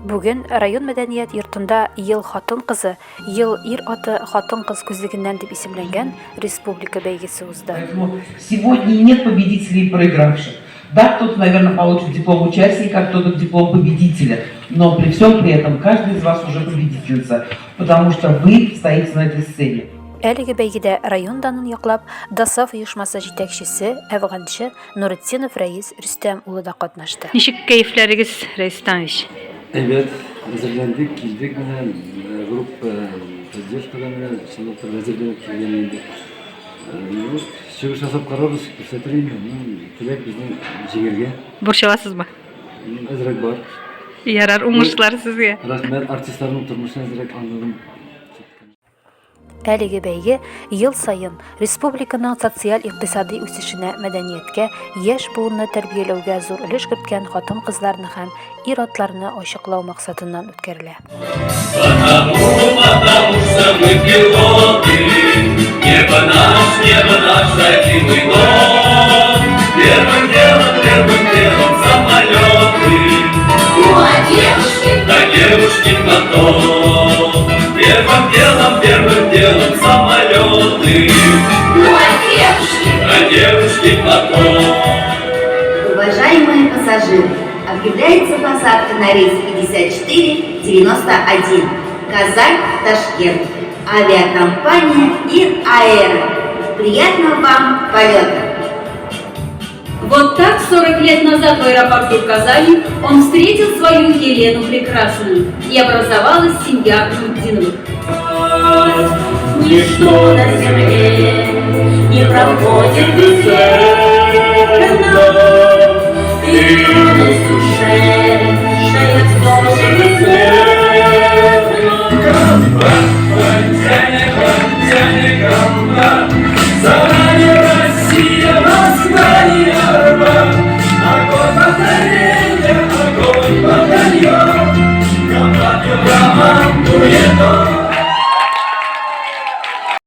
Бүген район мәдәният йортында Ел хатын-кызы, ел ир-аты хатын-кыз күзлегеннән дип исемләнгән республика бәйгесе узды. Поэтому сегодня нет победителей и проигравших. Да, кто-то, наверное, получит диплом участника, кто-то диплом победителя. Но при всем при этом каждый из вас уже победительница, потому что вы стоите на этой сцене. Әлеге бәйгедә район данын яклап, ДОСААФ оешмасы җитәкчесе, әфганчы Нуретдинов Рәис Рөстәм улы да катнашты. Ничек кәефләрегез, Рәис Рөстәмович? Әйбәт, әзерләндек, килдек менә, группа поддержкада менә чынлап торып әзерләнеп килгән инде. Ну, чыгыш ясап карарбыз, күрсәтер инде. Ну, теләк безнең җиңергә. Борчыласызмы? Әзрәк бар. Ярар, уңышлар сезгә. Рәхмәт, артистларның тормышын әзрәк аңладым. Әлеге бәйге ел саен республиканың социаль-икътисади үсешенә, мәдәнияткә, яшь буынны тәрбияләүгә зур өлеш керткән хатын-кызларны һәм ир-атларны ачыклау максатыннан үткәрелә. Потому, потому что мы пилоты, Небо наш, небо наш родимый дом. Первым делом, первым делом самолеты. Ну а девушки? А девушки потом. Первым делом, первым делом самолеты. Ну а девушки? А девушки потом. Уважаемые пассажиры, объявляется посадка на рейс 5491 Казань, Ташкент. Авиакомпания Ир-Аэро. Приятного вам полета! Вот так 40 лет назад в аэропорту Казани он встретил свою Елену Прекрасную, и образовалась семья Нуртдиновых. Ничто на земле не проходит бесследно, И радость ушедшая тоже бесследно. Комбат, тяне комбат, За нами Россия, Москва и Арбат. Огонь батарея, огонь батальон, Комбат командует он.